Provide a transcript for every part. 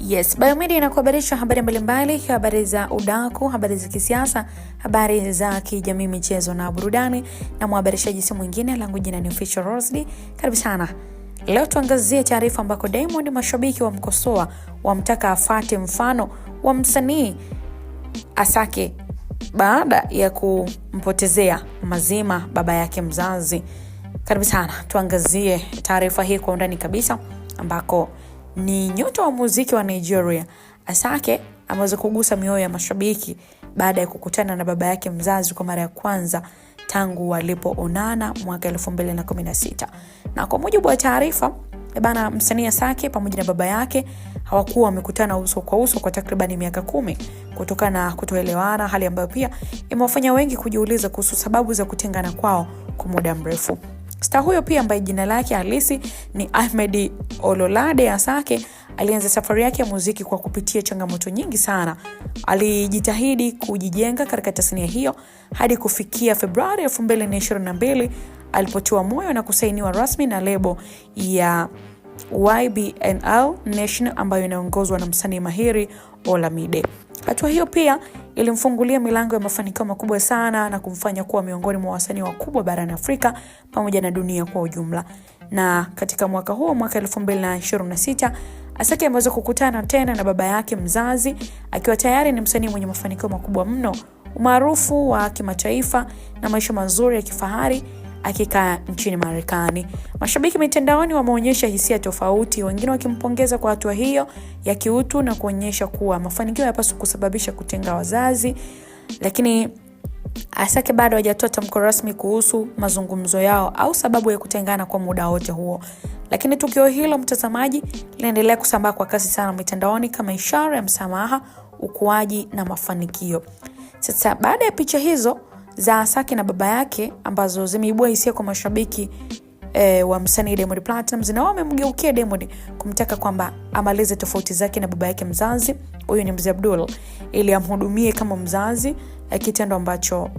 Yes, Biomedia inakuhabarisha habari mbalimbali, habari za udaku, habari za kisiasa, habari za kijamii, michezo na burudani, na mhabarishaji si mwingine, langu jina ni Official Rosdy. Karibu sana. Leo tuangazie taarifa ambako Diamond, mashabiki wamkosoa, wamtaka afate mfano wa msanii Asake baada ya kumpotezea mazima baba yake mzazi. Karibu sana, tuangazie taarifa hii kwa undani kabisa, ambako ni nyota wa muziki wa Nigeria Asake ameweza kugusa mioyo ya mashabiki baada ya kukutana na baba yake mzazi kwa mara ya kwanza tangu walipoonana mwaka 2016. Na kwa mujibu wa taarifa bana, msanii Asake pamoja na baba yake hawakuwa wamekutana uso kwa uso kwa takribani miaka 10 kutokana na kutoelewana, hali ambayo pia imewafanya wengi kujiuliza kuhusu sababu za kutengana kwao kwa muda mrefu. Star huyo pia ambaye jina lake halisi ni Ahmed Ololade Asake alianza safari yake ya muziki kwa kupitia changamoto nyingi sana. Alijitahidi kujijenga katika tasnia hiyo hadi kufikia Februari 2022 alipotiwa moyo na kusainiwa rasmi na lebo ya YBNL Nation ambayo inaongozwa na msanii mahiri Olamide. Hatua hiyo pia ilimfungulia milango ya mafanikio makubwa sana na kumfanya kuwa miongoni mwa wasanii wakubwa barani Afrika pamoja na dunia kwa ujumla. Na katika mwaka huo, mwaka 2026, Asake ameweza kukutana tena na baba yake mzazi akiwa tayari ni msanii mwenye mafanikio makubwa mno, umaarufu wa kimataifa na maisha mazuri ya kifahari akikaa nchini Marekani. Mashabiki mitandaoni wameonyesha hisia tofauti, wengine wakimpongeza kwa hatua hiyo ya kiutu na kuonyesha kuwa mafanikio hayapaswi kusababisha kutenga wazazi. Lakini Asake bado hajatoa tamko rasmi kuhusu mazungumzo yao au sababu ya kutengana kwa muda wote huo. Lakini tukio hilo, mtazamaji, linaendelea kusambaa kwa kasi sana mitandaoni kama ishara ya msamaha, ukuaji na mafanikio. Sasa baada ya picha hizo za Asake na baba yake ambazo zimeibua hisia kwa mashabiki wa msanii Diamond Platnumz, na wao wamemgeukia Diamond kumtaka kwamba amalize tofauti zake na baba yake mzazi, huyu ni Mzee Abdul, ili amhudumie kama mzazi, kitendo ambacho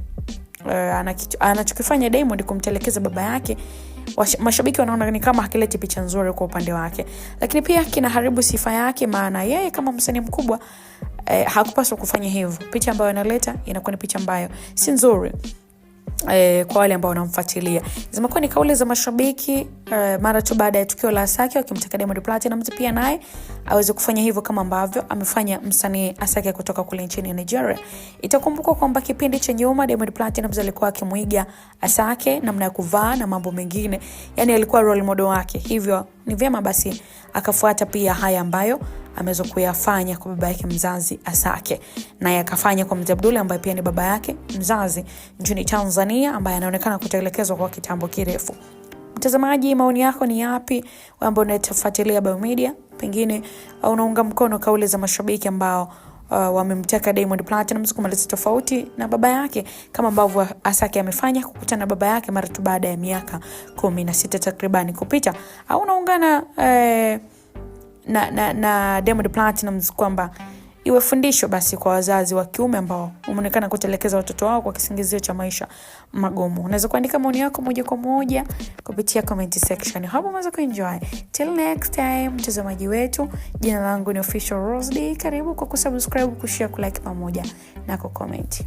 anachokifanya Diamond kumtelekeza baba yake, mashabiki wanaona ni kama hakileti picha nzuri kwa upande wake, lakini pia kinaharibu sifa yake, maana yeye kama msanii mkubwa hakupaswa kufanya hivyo. Picha ambayo analeta inakuwa ni picha ambayo si nzuri kwa wale ambao wanamfuatilia. Zimekuwa ni kauli za mashabiki mara tu baada ya tukio la Asake wakimtaka Diamond Platnumz pia naye aweze kufanya hivyo kama ambavyo amefanya msanii Asake kutoka kule nchini Nigeria. Itakumbukwa kwamba kipindi cha nyuma Diamond Platnumz alikuwa akimuiga Asake namna ya kuvaa na mambo mengine, yani alikuwa role model wake, hivyo ni vyema basi akafuata pia haya ambayo ameweza kuyafanya kwa baba yake mzazi Asake, naye akafanya kwa Mzee Abdul ambaye pia ni baba yake mzazi nchini Tanzania, ambaye anaonekana kutelekezwa kwa kitambo kirefu. Mtazamaji, maoni yako ni yapi wewe ambao unatufuatilia Biomedia? Pengine unaunga mkono kauli za mashabiki ambao wamemtaka Diamond Platnumz kumaliza tofauti na baba yake kama ambavyo Asake amefanya kukutana na baba yake mara tu baada ya miaka 16 takribani kupita, au unaungana na Diamond Platnumz kwamba iwe fundisho basi kwa wazazi wa kiume ambao wameonekana kutelekeza watoto wao kwa kisingizio cha maisha magumu. Unaweza kuandika maoni yako moja kwa moja kupitia comment section. Hapo unaweza kuenjoy. Till next time, mtazamaji wetu, jina langu ni Official Rosdy. Karibu kwa kusubscribe, kushare, kulike pamoja na kucomment.